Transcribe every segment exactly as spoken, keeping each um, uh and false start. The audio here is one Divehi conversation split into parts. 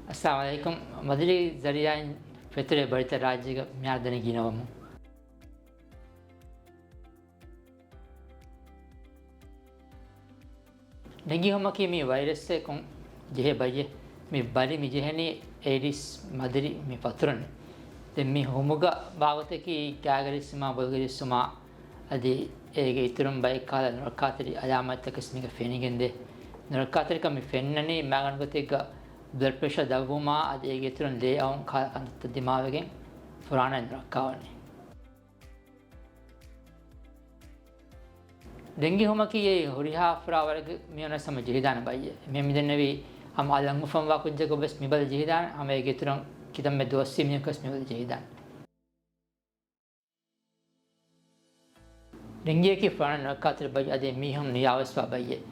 އައްސަލާމު ޢަލައިކުމް. މަދުރީ ޒަރީޢާއިން ފެތުރޭ ބަލިތައް ރާއްޖޭގަ މިހާރު ދެނެގިނަވަމު. ޑެންގީ ހުމަކީ މި ވައިރަސްއެއް ކޮން ޖެހޭ ބައްޔެއް. މި ބަލި މި ޖެހެނީ އޭޑިސް މަދުރި މި ފަތުރުން. ދެން މި ހުމުގަ ވާގޮތަކީ ގާގަ ރިއްސުމާ ބޮލުގަ ރިއްސުމާ އަދި އޭގެ އިތުރުން ބައެއް ކަހަލަ ނުރައްކާތެރި އަލާމާތްތަކެސް މީގަ ފެނިގެންދޭ. ނުރައްކާތެރިކަން މި ފެންނަނީ މާގަނޑު ގޮތެއްގަ ބްލަޑްޕްރެޝަރ ދަށްވުމާ އަދި އޭގެ އިތުރުން ލޭ އައުން ކަހަލަ ކަންތައްތައް ދިމާވެގެން ފުރާނައިން ނުރައްކާވަނީ. ޑެންގީ ހުމަކީ އެއީ ހުރިހާ ފުރާ ވަރަކަށް މި އޮންނަ ހަމަ ޖެހިދާނެ ބައްޔެއް. މި މިދެންނެވީ ހަމަ އަލަށް އުފަންވާ ކުއްޖަކު ވެސް މި ބަލި ޖެހިދާނެ. ހަމަ އޭގެ އިތުރުން ކިތަންމެ ދުވަސްވީ މީހަކު ވެސް މި ބަލި ޖެހިދާނެ. ޑެންގީއަކީ ފުރާނަ ނުރައްކާތެރި ބައްޔެއް އަދި މީހުން ނިޔާވެސްވާ ބައްޔެއް.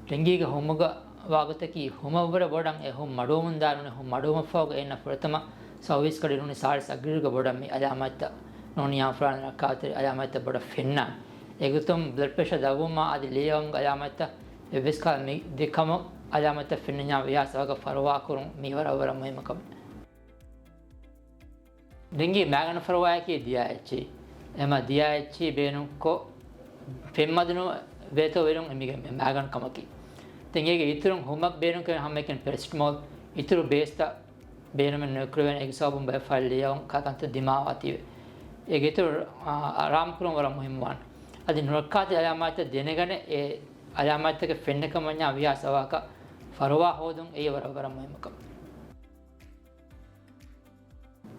ޑެންގީގެ ހުމުގަ ވާގޮތަކީ ހުމަށްވުރެ ބޮޑަށް އެ ހުން މަޑުވަމުންދާ ނޫނީ ހުން މަޑުވުމަށްފަހުގަ އެންނަ ފުރަތަމަ ސައުވީސް ގަޑި ނޫނީ ސާޅީސް އަށް ގަޑިއިރުގަ ބޮޑަށް މި އަލާމާތްތައް ނޫނީ ހަމަ ފުރާނަ ނުރައްކާތެރި އަލާމާތްތައް ބޮޑަށް ފެންނާނެ. އެގޮތުން ބްލަޑްޕްރެޝަރ ދަށްވުމާ އަދި ލޭ އައުމުގެ އަލާމާތްތައް އެއްވެސް ކަހަލަ މި ދެ ކަމު އަލާމާތްތައް ފެންނަންޏާ ވިޔާސް އަވަގަ ފަރުވާކުރުން މީ ވަރަށް ވަރަށް މުހިއްމު ކަމެއް. ޑެންގީ މާގަނޑު ފަރުވާއަކީ ދިޔާ އެއްޗިހި. އެމަ ދިޔާ އެއްޗިހި ބޭނުންކޮށް، ފެންމަދުނު ވޭތޯ ވެރިން އެމީގެ މާގަނޑު ކަމަކީ. ދެން އޭގެ އިތުރުން ހުމަށް ބޭނުންކުރެވޭ ހަމައެކަނި ޕެރެސިޓަމޯލް، އިތުރު ބޭސްތައް ބޭނުމެއް ނުކުރެވޭނެ. އޭގެ ސަބަބުން ބައެއް ފަހަރު ލޭ އައުން ކަ-، ކަންތައް ދިމާވާތީވެ. އޭގެ އިތުރު، އާ، އާރާމް ކުރުން ވަރަށް މުހިއްމުވާނެ. އަދި ނުރައްކާތެރި އަލާމާތްތައް ދެނެގަނެ، އެ އަލާމާތްތަކެއް ފެންނަ ކަމަށް ވިޔާސް އަވަހަކަށް ފަރުވާ ހޯދުން އެއީ ވަރަށް ވަރަށް މުހިއްމު ކަމެއް.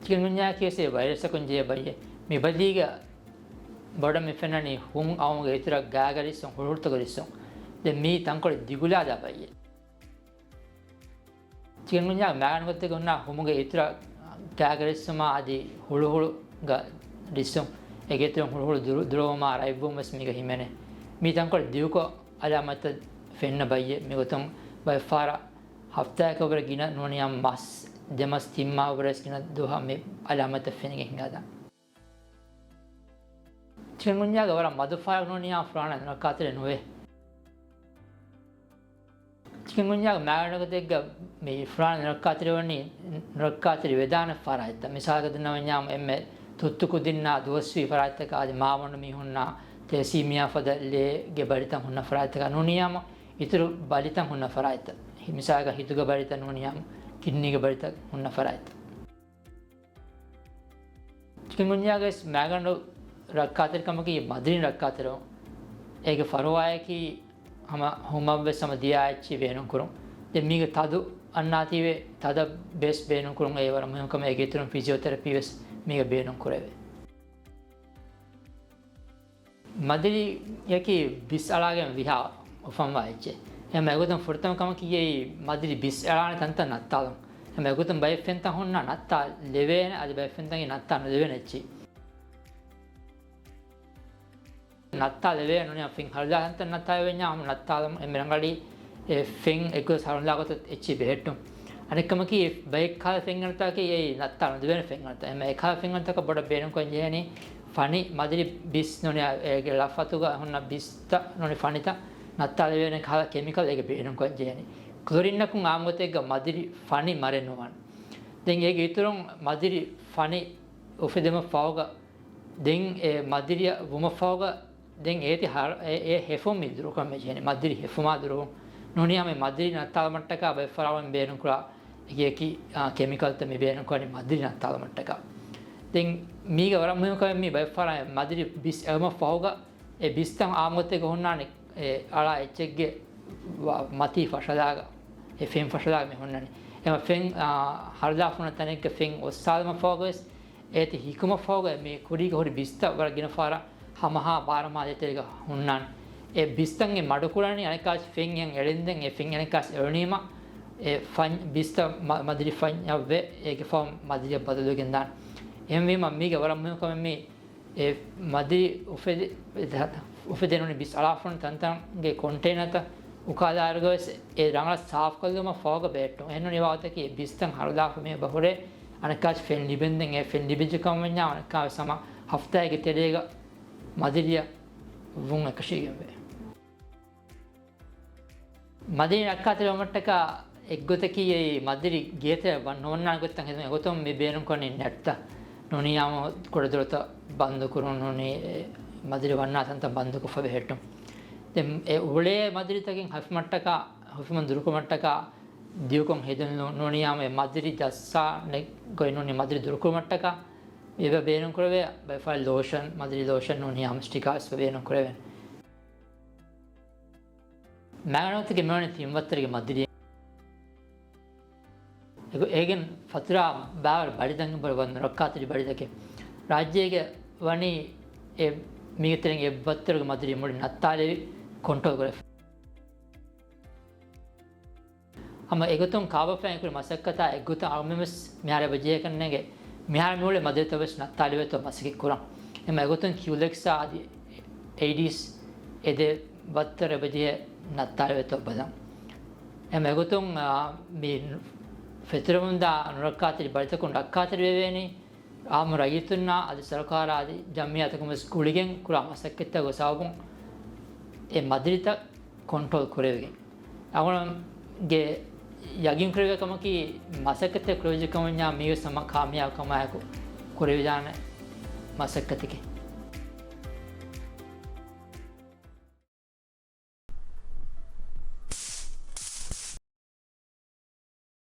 ޗިކަންގުންޔާއަކީ ވެސް އެ ވައިރަސްއަކުން ޖެހޭ ބައްޔެއް. މި ބަލީގަ ބޮޑަށް މި ފެންނަނީ ހުން އައުމުގެ އިތުރަށް ގާގަ ރިއްސުން ހުޅުހުޅުތަކުގަ ރިއްސުން. ދެން މީ ތަންކޮޅެއް ދިގުލާދާ ބައްޔެއް. ޗިކަންގުންޔާގެ މާގަނޑު ގޮތެއްގަ ހުންނަ ހުމުގެ އިތުރަށް ގާގަ ރިއްސުމާ އަދި ހުޅުހުޅުގަ ރިއްސުން. އޭގެ އިތުރުން ހުޅުހުޅު ދުރު-، ދުރުވުމާ ރަތްވުން ވެސް މީގަ ހިމެނޭ. މީ ތަންކޮޅެއް ދިގުކޮށް އަލާމާތްތައް ފެންނަ ބައްޔެއް. މިގޮތުން ބައެއް ފަހަރަށް ހަފްތާއަކަށްވުރެ ގިނަ ނޫނީ މަސް، ދެ މަސް ތިން މާހަކަށްވުރެ ވެސް ގިނަ ދުވަހަށް މި އަލާމާތްތައް ފެނިގެން ހިނގާދާނެ. ޗިކަންގުންޔާގެ ވަރަށް މަދު ފަހަރަކު ނޫނީ ފުރާނަ ނުރައްކާތެރި ނުވޭ. ޗިކަންގުންޔާގެ މާގަނޑު ގޮތެއްގަ މި ފުރާނަ ނުރައްކާތެރި ވަނީ ނުރައްކާތެރި ވެދާނެ ފަރާތްތައް. މިސާލަކަށް ދަންނަވަންޏާ އެންމެ ތުއްތު ކުދިންނާ ދުވަސްވީ ފަރާތްތަކަށް އަދި މާވަނޑު މީހުންނާ ތެލެސީމިއާ ފަދަ ލޭގެ ބަލިތައް ހުންނަ ފަރާތްތަކަށް ނޫނީ ހަމަ އިތުރު ބަލިތައް ހުންނަ ފަރާތްތައް. މިސާލަކަށް ހިތުގެ ބަލިތައް ނޫނީ ހަމަ ކިޑްނީގެ ބަލިތައް ހުންނަ ފަރާތްތައް. ޗިކަންގުންޔާގެ ވެސް މާގަނޑު ރައްކާތެރިކަމަކީ މަދުރިން ރައްކާތެރިވުން. އޭގެ ފަރުވާއަކީ ހަމަ ހުމަށްވެސް ހަމަ ދިޔާ އެއްޗިހި ބޭނުންކުރުން. ދެން މީގެ ތަދު އަންނާތީވެ ތަދަށް ވެސް ބޭނުންކުރުން އެއީ ވަރަށް މުހިއްމު ކަމެއް. އޭގެ އިތުރުން ފިޒިއޯތެރަޕީ ވެސް މީގަ ބޭނުންކުރެވޭ. މަދުރިއަކީ ބިސް އަޅާގެން ވިހާ އުފަންވާ އެއްޗެއް. އެހެން އެގޮތުން ފުރަތަމަ ކަމަކީ އެއީ މަދުރި ބިސް އަޅާނެ ތަންތަން ނައްތާލުން. އެހެން އެގޮތުން ބައެއް ފެންތައް ހުންނަ ނައްތާލެވޭނެ، އަދި ބައެއް ފެންތަކީ ނައްތާ ނުލެވޭނެ އެއްޗެއް. ނައްތާލެވޭ ނޫނީ ފެން ހަރުލާ ތަންތަން ނައްތާލެވެންޏާ ހަމަ ނައްތާލަމުން އެންމެ ރަނގަޅީ އެ ފެން އެއްގޮތަށް ހަރުލާ ގޮތަށް އެއްޗެއް ބެހެއްޓުން. އަނެއް ކަމަކީ ބައެއް ކަހަލަ ފެން އަންނަތާކީ އެއީ ނައްތާލަން ދެވޭނެ ފެން އަންނަތާ. އެންމެ އެކަހަލަ ފެން އަންނަތާކަށް ބޮޑަށް ބޭނުންކޮށް ޖެހެނީ ފަނި މަދުރި ބިސް ނޫނީ އޭގެ ލަފާތުގަ ހުންނަ ބިސްތައް ނޫނީ ފަނިތައް ނައްތާލެވޭނެ ކަހަލަ ކެމިކަލް އޭގެ ބޭނުންކޮށް ޖެހެނީ. ކްލޮރިންއަކުން އާންމު ގޮތެއްގަ މަދުރި ފަނި މަރެއް ނުވާނެ. ދެން އޭގެ އިތުރުން މަދުރި ފަނި އުފެދުމަށް ފަހުގަ ދެން އެ މަދުރިއަށް ވުމަށް ފަހުގަ ދެން އޭތި ހަރ-، އެ، އެ ހެފުން މި ދުރުކުރަން ޖެހެނީ. މަދުރި ހެފުމާ ދުރުވުން ނޫނީ ހަމަ މަދުރި ނައްތާލުމަށްޓަކާ ބައެއް ފަރާތް ބޭނުންކުރާ އެކި، އާ، ކެމިކަލްތައް މި ބޭނުންކުރަނީ މަދުރި ނައްތާލުމަށްޓަކާ. ދެން މީގަ ވަރަށް މުހިއްމު ކަމެއް މީ ބައެއް ފަރާތް މަދުރި ބިސް އެޅުމަށް ފަހުގަ އެ ބިސްތައް އާންމު ގޮތެއްގަ ހުންނާނެ އެ އަޅާ އެއްޗެއްގެ ވަ-، މަތީ ފަށަލާގަ، އެ ފެން ފަށަލާގަ މި ހުންނަނީ. އެމަ ފެން، އާ، ހަރުލާފަ ހުންނަ ތަނެއްގަ ފެން އޮއްސާލުމަށް ފަހުގަވެސް އޭތި ހިކުމަށް ފަހުގަ މި ކުރީގަ ހުރި ބިސްތައް ވަރަށް ގިނަ ފަހަރަށް ހަމަހާ ބާރަ މާލޭ ތެރޭގަ ހުންނާނެ. އެ ބިސްތައް އެ މަޑުކުރަނީ އަނެއްކާވެސް ފެން އެހެން އެޅެންދެން އެ ފެން އަނެއްކާވެސް އެޅުނީމަ އެ ފަން ބިސްތައް މަ-، މަދުރި ފަންޏަށްވެ އޭގެ ފަހުން މަދުރިއަށް ބަދަލުވެގެން ދާނެ. އެހެންވީމަ މީގަ ވަރަށް މުހިއްމު ކަމެއް މީ އެ މަދުރި އުފެދި-، އުފެދޭ ނޫނީ ބިސް އަޅާފަ ހުންނަ ތަންތަންގެ ކޮންޓޭނަރތައް އުކާލާއިރުގަވެސް އެ ރަނގަޅަށް ސާފުކޮށްލުމަށް ފަހުގަ ބެހެއްޓުން. އެހެން ނޫނީ ވާގޮތަކީ އެ ބިސްތައް ހަރުލާފަ މި އެބަ ހުރޭ އަނެއްކާވެސް ފެން ލިބެންދެން އެ ފެން ލިބިއްޖެ ކަމަށް ވަންޏާ އަނެއްކާވެސް ހަމަ ހަފްތާއެއްގެ ތެރޭގަ މަދުރިއަށް ވުން އެކަށީގެންވޭ. މަދުރި ރައްކާތެރިވުމަށްޓަކާ އެއްގޮތަކީ އެއީ މަދިރި ގޭތެރެ ނުވަންނާނެ ގޮތްތައް ހެދުން. އެގޮތުން މި ބޭނުން ކޮންނީ ނެޓްތައް ނޫނީ ހަމަ ކުޑަދޮރުތައް ބަންދު ކުރުން ނޫނީ މަދިރި ވަންނާ ތަންތަން ބަންދުކޮށްފަ ބެހެއްޓުން. ދެން އެ އުޅޭ މަދިރިތަކެއް ހަފިމަށްޓަކާ، ހުފިމަން ދުރުކުރުމަށްޓަކާ ދިޔުކޮށް ހެދުން ނޫ-، ނޫނީ ހަމަ އެ މަދިރި ޖައްސާ ގޮތް ނޫނީ މަދިރި ދުރުކުރުމަށްޓަކާ އެބަ ބޭނުން ކުރެވޭ ބައިފަހަރު ލޯޝަން، މަދިރި ލޯޝަން ނޫނީ ހަމަ ސްޓިކާ ވެސް ބޭނުން ކުރެވޭނެ. މައިގަނޑު ގޮތަކީ މިވަނީ ތިން ވައްތަރުގެ މަދިރި. އެގޮ-، އޭގެން ފަތުރާ ބާވަރު ބަޑިތައް އެބަ ނުރައްކާތެރި ބަޑިތަކެއް. ރާއްޖޭގެ ވަނީ އެ މީގެ ތެރެއިން އެއް ވައްތަރުގެ މަދިރި މުޅި ނައްތާލެވި ކޮންޓްރޯލް ކުރެފަ. ހަމަ އެގޮތުން ކާބަފައިން ކުރި މަސައްކަތާ އެއްގޮތަށް އަޅުގަނޑުމެން ވެސް މިހާރު އެބަ ޖެހޭކަންނޭނގެ. މިހާރު މިއުޅޭ މަދިރިތައް ވެސް ނައްތާލެވޭތޯ މަސައްކަތް ކުރަން. އެމަ އެގޮތުން ކިއުލެކްސާ އަދި އެއިޑީސް އެ ދެ ވައްތަރު އެބަ ޖެހޭ ނައްތާލެވޭތޯ ބަލަން. އެމަ އެގޮތުން، އާ، މި ފެތުރެމުންދާ ނުރައްކާތެރި ބަޑިތަކުން ރައްކާތެރި ވެވޭނީ. އާއްމު ރައްޔިތުންނާ އަދި ސަރުކާރާ އަދި ޖަމްޢިއްޔާތަކުން ވެސް ގުޅިގެން ކުރާ މަސައްކަތްތަކުގެ ސަބަބުން އެ މަދިރިތައް ކޮންޓްރޯލް ކުރެވިގެން. އަޅުގަނޑުގެ ޔަގީން ކުރެވޭ ކަމަކީ މަސައްކަތްތައް ކުރެވިއްޖެ ކަމަށް މީގެ ހަމަ ކާމިޔާބު ކަމާއެކު ކުރެވިދާނެ މަސައްކަތެކޭ.